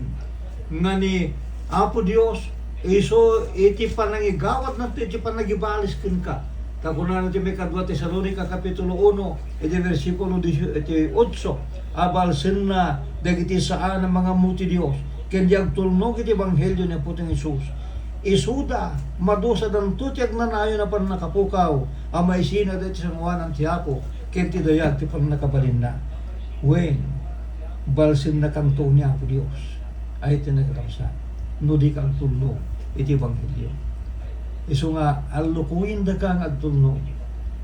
nga ni Apo Dios, isu iti panangigawatna, iti panagibalis kenka. Ta kunana ti maikadua Tesalonica, kapitulo uno, iti bersikulo disi-, iti otso, a balsenna dagiti saan a mangammo ti Dios ken di agtulnog iti ebanghelio ni Apoteng Jesus. Isuda, madusadanto ti agnanayon a pannakapukaw a maisina daytoy sangoanan ti Apo ken ti dayag ti pannakabalinna. Wen, balsennakanto ni Apo Dios. Ay ti nakakabsat, no dika agtulnog iti ebanghelio. Isu nga, allukoyendaka nga agtulnog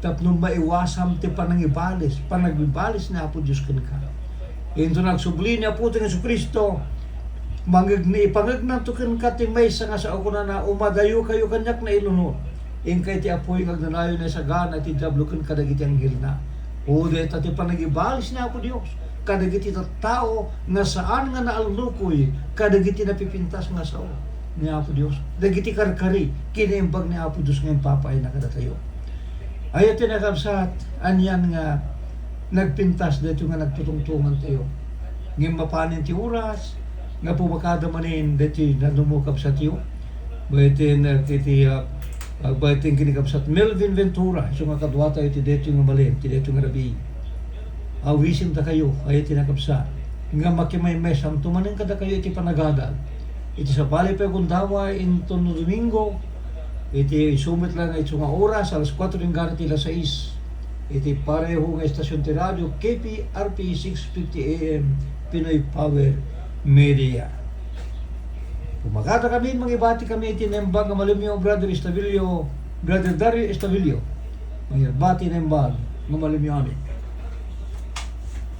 tapno maiwasam ti panangibalis, panagbibalis ni Apo Dios kenka. Inton agsubli ni Apoteng Jesu-Cristo, mangegni, ipangegnanto kenka ti maysa nga sao, kunana, umadayokayo kaniak nailunod. Inkay ti apuy nga agnanayon naisagana ti Diablo ken kadagiti anghelna. O, dayta ti panagibalis ni Apo Dios kadagiti tattao nga saan nga naallukoy kadagiti napipintas nga sao ni Apo Dios, dagiti karkari kinaimbag ni Apo Dios nga impapaayna kadatayo. Aya ti nakabsat, anian nga nagpintas daytoy nga nagtutungtungantayo. Ngem mapanen ti oras nga pumakada manen daytoy nanumo, kabsatyo. Baiten, ah, iti, ah, ah, baiten ken ni kabsat Melvin Ventura, isu nga kaduatayo iti daytoy nga malem, iti daytoy nga rabii. Awisendakayo, ay iti nakabsat, nga makimaymaysanto manen kadakayo iti panagadal. Iti sabali pay gundaway inton no Domingo, iti isu met la nga isu nga oras, alas kuatro inggana ti alas sais, iti pareho nga estasion ti radio, K P R P six fifty A M, Pinoy Power Media. Pumakada kami, mangibati kami iti naimbag nga malemyo, Brother Estavillo, Brother Dario Estavillo. Mangibati naimbag nga malemyo amin.